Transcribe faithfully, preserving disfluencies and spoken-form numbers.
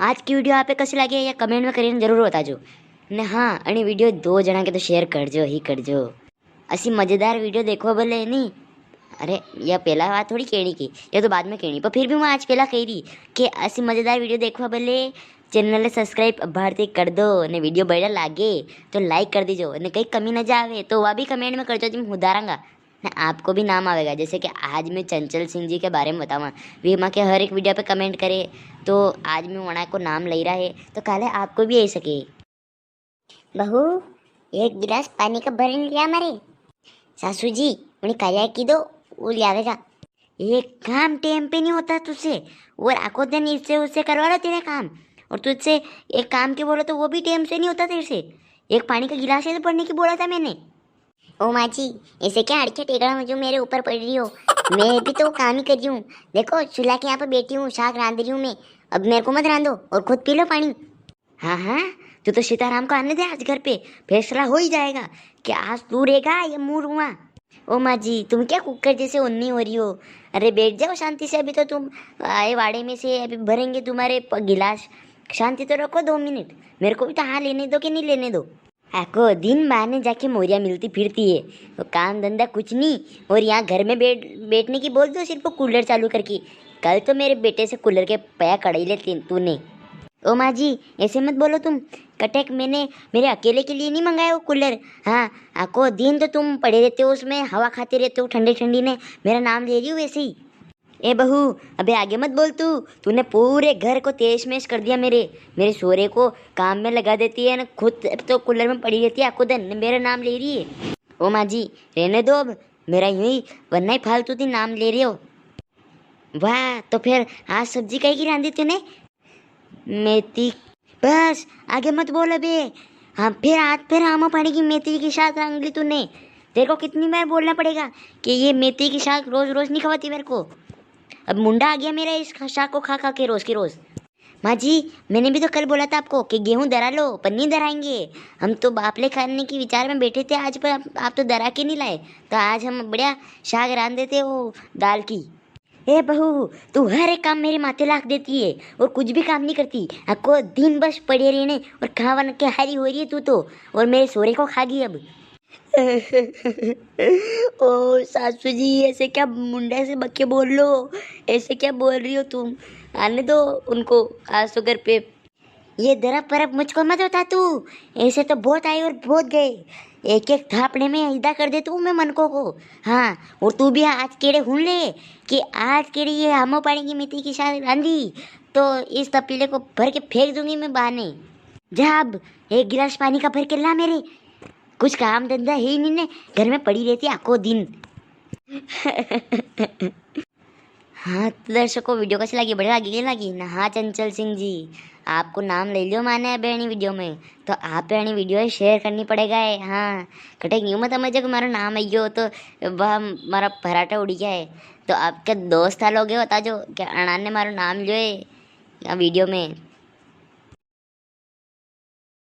आज की video आपे कसी लागे या comment में करीने जरूर बताजो। ने हाँ, अणी video दो जणा के तो share करजो ही करजो। असी मजेदार video देखवा बले नी। अरे, या पेला बात थोड़ी केणी की, या तो बाद में केणी, पर फिर भी मैं आज पेला कही री कि असी मजेदार video देखवा बले channel ने subscribe अबार ती कर दो, ने video बढ़िया लागे तो like कर दीजो, ने कई कमी नजर आवे तो वा भी comment में करजो, जी मैं हुधारांगा। ने आपको भी नाम आवेगा। जैसे कि आज मैं चंचल सिंह जी के बारे में बतावा, वे मां के हर एक video पे comment करे, तो आज मैं वणा को नाम लई रहा है, तो काले आपको भी आई सके। बहू, एक गिलास पानी का भरन लिया मारे। सासू जी, उन्हें कालिया की दो, वो ले आवेगा। एक काम टेम पे नहीं होता तुझसे, और आखो दिन इससे उससे करवा लो तेरे काम, और तुझसे एक काम के बोलो तो वो भी टेम से नहीं होता तेरे से। एक पानी का गिलास है तो भरने की बोला था मैंने। ओ माँ जी, ऐसे क्या अड़के टेकड़ा में जो मेरे ऊपर पड़ रही हो? मैं भी तो काम ही कर रही हूँ। देखो, चूल्हा के यहाँ पे बैठी हूँ, साग रांध रही हूँ मैं। अब मेरे को मत रांधो और खुद पी लो पानी। हाँ हाँ, तू तो सीताराम को आने दे आज घर पे, फैसला हो ही जाएगा कि आज तू रहेगा या मूँ रहूँगा। ओ माँ जी, तुम क्या कुकर जैसे उन्नी हो रही हो? अरे बैठ जाओ शांति से, अभी तो तुम आए वाड़े में से, अभी भरेंगे तुम्हारे प-, गिलास। शांति तो रखो दो मिनट, मेरे को भी तो हाँ लेने दो कि नहीं लेने दो। आखो दिन बाहर जाके मोरिया मिलती फिरती है, वो काम धंधा कुछ नहीं। और यहाँ घर में बैठ बैठने की बोल दो सिर्फ कूलर चालू करके। कल तो मेरे बेटे से कूलर के पया कड़ाई लेती तूने। ओ माँ जी, ऐसे मत बोलो तुम। कटेक मैंने मेरे अकेले के लिए नहीं मंगाया वो कूलर। हाँ, आखो दिन तो तुम पड़े रहते हो उसमें, हवा खाते रहते हो ठंडी ठंडी ने, मेरा नाम ले रही हो वैसे ही। ए बहू, अबे आगे मत बोल तू। तूने पूरे घर को तहस महस कर दिया मेरे। मेरे सोरे को काम में लगा देती है ना, खुद तो कूलर में पड़ी रहती है आखो दिन, मेरा नाम ले रही है। ओ माँ जी, रहने दो अब, मेरा यूं ही वरना ही फालतू थी नाम ले रहे हो। वाह, तो फिर आज सब्जी कई की रांधी तूने? मेथी। बस, आगे मत बोल अबे। हाँ, फिर आज फिर आमा पानी की मेथी की साग रांध ली तूने। तेरे को कितनी बार बोलना पड़ेगा कि ये मेथी की साग रोज रोज नहीं खवाती मेरे को। अब मुंडा आ गया मेरा इस खा-, साग को खा खा के रोज के रोज। माँ जी, मैंने भी तो कल बोला था आपको कि गेहूं दरा लो, पर नहीं दराएंगे। हम तो बापले खाने की विचार में बैठे थे आज, पर आप, आप तो दरा के नहीं लाए। तो आज हम बढ़िया साग रांध देते वो दाल की। ए बहू, तू हर एक काम मेरे माथे लाख देती है और कुछ भी काम नहीं करती। आखो दिन बस पड़े रहने और खावन के हारी हो रही है तू तो, और मेरे सोरे को खा गई अब। ओ सासू जी, ऐसे क्या मुंडा से बके बोल लो, ऐसे क्या बोल रही हो तुम? आने दो उनको आज तो घर पे। ये दरप परप मुझको मत बता तू, ऐसे तो बहुत आए और बहुत गए। एक एक थापड़े में ईदा कर दे तू मैं मनकों को। हाँ, और तू भी आज केड़े हुन ले कि आज केड़ी ये हमो पानी की मेथी की साग रांधी, तो इस तपीले को भर के फेंक दूंगी मैं बाहर। जा अब एक गिलास पानी का भर के ला मेरे। कुछ काम धंधा है ही नहीं ने, घर में पड़ी रहती आखो दिन। हाँ, तो दर्शकों, video कैसी लगी? बढ़िया लगी कि नहीं लगी ना? हाँ, चंचल सिंह जी, आपको नाम ले लियो माने अबे अणी video में, तो आप अणी video share करनी पड़ेगा है। हाँ, कटे यूं मत समझो कि मारो नाम आई गयो तो वाह, मारा फराटा उड़ी गया है। तो आपके दोस्त आ लोग होता जो कि अणा ने मारो नाम लियो है या video में।